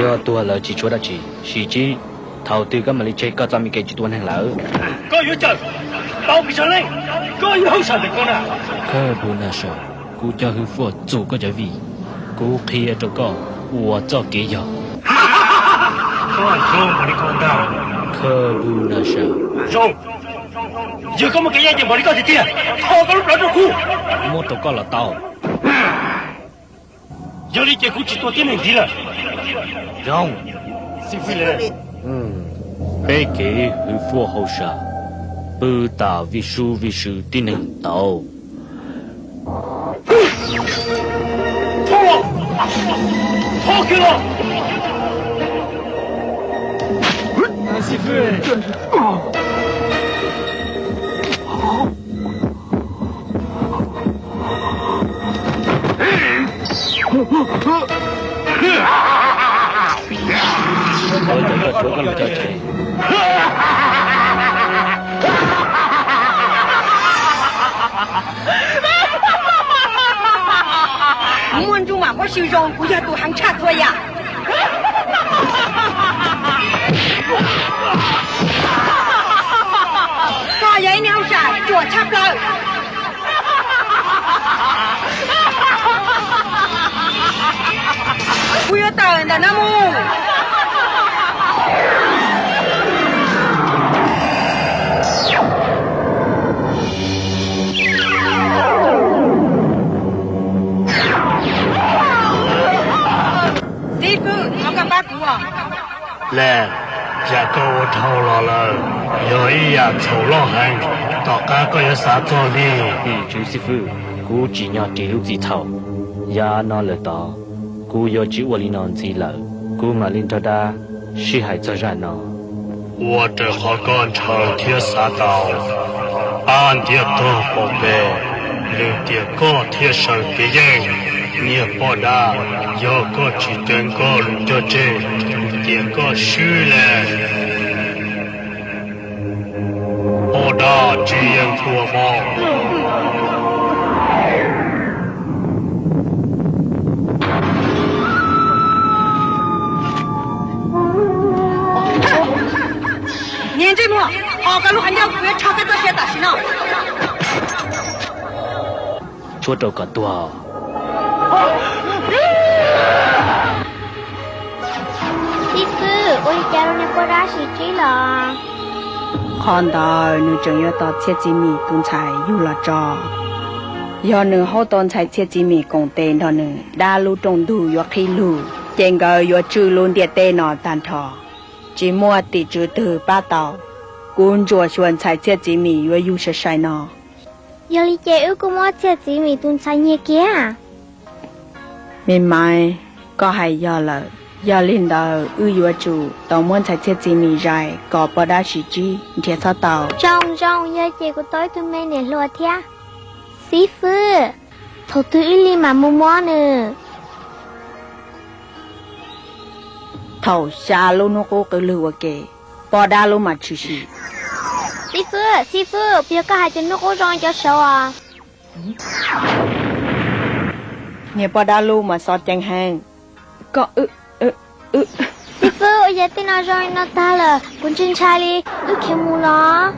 Yog tuag lawm tsis tshuav dab tsi, Sim Tsib, thaum twg koj mam li tseg koj txoj me kev tsis tua neeg lawm? Koj yuav cawm tau pes tsawg leej? Koj yuav hauj sam ntawm koj na. Khawj Phu Nas Saw, kuv cov hwj fuaj txum koj cov vij, kuv qhia rau koj ua txoj kev yog. Koj zoo npaum li ko ntag. Khawj Phu Nas Saw. Zoo. Yog koj muaj kev ncaj ncees npaum li koj tiag tiag, thov koj lub plawv rau kuv. Muab rau koj los tau. Yog li ces kuv tsis tua tib neeg ntxiv lawm. Zoo. Peb kev hwj fuaj hauj sam pw tas vij sub vij sw tib neeg tau. Thov los, thov kiag los. Ua cas koj tsuav koj lub cov tsev? Muaj ntsuj mam muab sib zoo, kuv yog tus heev tshaj txhua yam. Koj yog ib niag hauj sam ruam tshaj plaws. Kuv yuav tawm ntawm no mus. Xib fwb, thov koj pab kuv os. Lam, yam koj ua dhau los lawm yog ib yam txhaum loj heev, tom qab koj yuav xav txog li. Tim tswv xib fwb, kuv tsim nyog ris lub txim thaum yav no lawm tod, kuv yuav tsis ua li no ntxiv lawm. Kuv mam li nrog dab sib hais txog zaj no. Ua raws qhov koj ntshaw thiab xav tau. Pab ntiav tog pom pes, lwm tiam koj thiaj sawv kev yeej. Niag poj dab, yog koj tsis ceev koj lus cog tseg, lwm tiam koj swb lawm. Poj dab tsis yeej tuaj mog. Niag ntsej muag, qhov koj lub qhov ncauj kuv yuav rho koj txoj sia tam sim no. Tshuab rau kom tuag. Xib fwb, ua li cas rau niag poj dab Sim Tsib los? Qhov ntawd nws tseem yuav tos Txhiaj Txiv Mim tus ntxhais yug los tso. Yog nws haub tau ntxhais Txhiaj Txiv Mim koom tes nrog nws, dab lub rooj ntug yuav qhib lug, ces nkawd yuav tswj lub ntiaj teb no tag nrho, tsis muaj tim tswv twg pab tau. Kuv ntsuam xyuas ntxhais Txhiaj Txiv Mim yuav yug sai sai no. Yog li ces wb kuj muab Txhiaj Txiv Mim tus ntxhais nyiag kiag. Me Maiv, koj hais yog lawm. Yog li ntawd wb yuav tsum tau muab ntxhais Txhiaj Txiv Mim zais kom poj dab Sim Tsib nrhiav txhob tau. Zoo zoo, yog ces kuv tau ib tug me niam hluas thiab. Xib fwb, thaum twg wb li mam mus muab nws? Thaum xya lub hnub qub qw lwg ua ke, poj dab lub mas tshwm sim. Xib fwb, xib fwb, puas yog koj hais tias hnub qub zoo cov saud os? Niag poj dab lub mas xov ceev heev. Koj, xib fwb, ua yam tej no zoo li no tag lawm, kuv ntshai ntshai li, wb khiav mus los.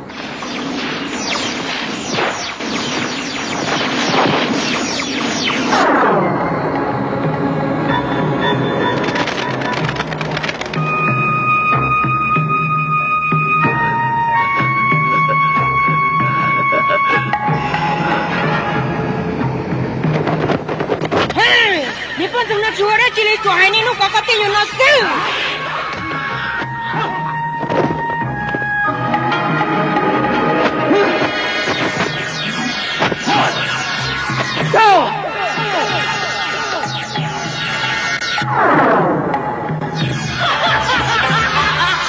Niag poj ntxoog no tsis ua dab tsi li, tsuas hais niaj hnub kom koj tij yus no xwb.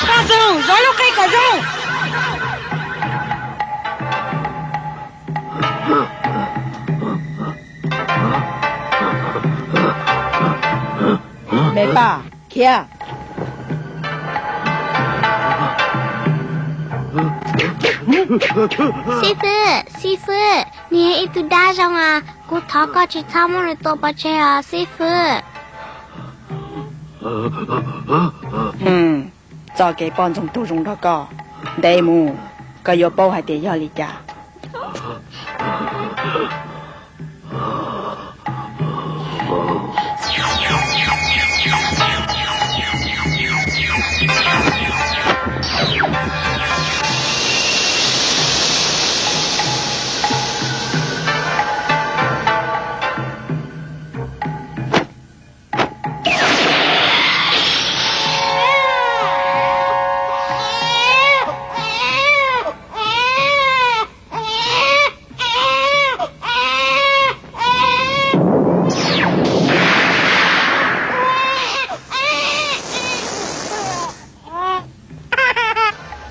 Poj ntxoog, zov lub qe kom zoo. Me paj, khiav. Xib fwb, xib fwb, nws yog ib tug dab zoo as, kuv thov koj tsis txhob muab nws tua pov tseg os xib fwb. Txoj kev poj ntxoog tuag zoo nrog koj, ntev mus koj yuav paub hais tias yog li cas.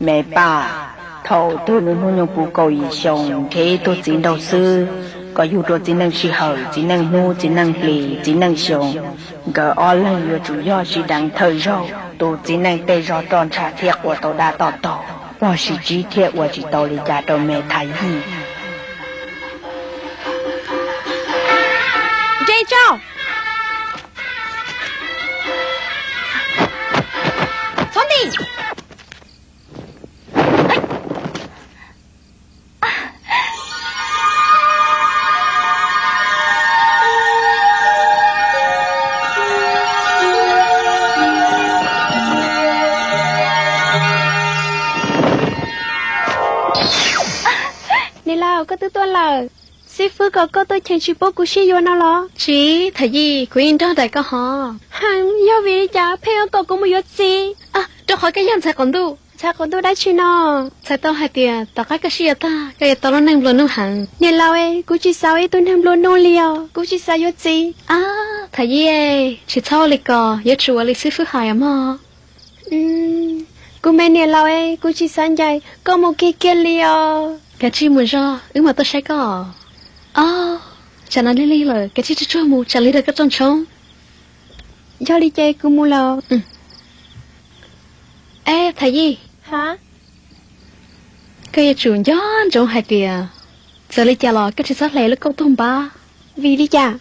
Me paj, thaum twg nws hnub nyoog puv kaum yim xyoo nrhiav ib tug txiv nraug xwb, kom yug rau txiv neej sij hawm, txiv neej hnub, txiv neej hlis, txiv neej xyoo. Nkawd ob leeg yuav tsum yog sib deev thawj zaug, tus txiv neej tej zog roj ntsha thiab quas tau dab toj taug, pog sis tsib thiaj ua tsis tau li cas rau me Thaj Yij. Nres tso. Txhob nti. Niam laus, koj twb tuaj lawm. Xib fwb kom koj tuaj cheem tsis pub kuv sib yuav no los? Tsis, Thaj Yij, kuv yeej nrog nraim koj hos. Heev, yog vim li cas pheej yuav kom kuv mus yuav txiv? Rau qhov koj yog ntxhais qaum ntuj. Ntxhais qaum ntuj dab tsi no? Txhais tau hais tias tom qab koj sib yuav tag koj yuav tau lub neej nplua nuj heev. Niam laus, kuv tsis xav ua ib tug neeg nplua nuj li os, kuv tsis xav yuav txiv. Thaj Yij, tsis txhob ua li ko, yuav tsum ua li xib fwb hais mog. Kuv me niam laus, kuv tsis xav ncaim koj mus kiag kiag li os. Kav tsij mus zog, wb mam tuaj saib koj. Os, tsam no lig lig lawm, kav tsij tsuag tsuag mus, tsam lig rau koj rooj tshoob. Yog li ces kuv mus lawm. Eb, Thaj Yij, koj yuav tsum nco ntsoov hais tias txawm li cas los koj tsis txhob hle lub kauj toog npab. Vim li cas?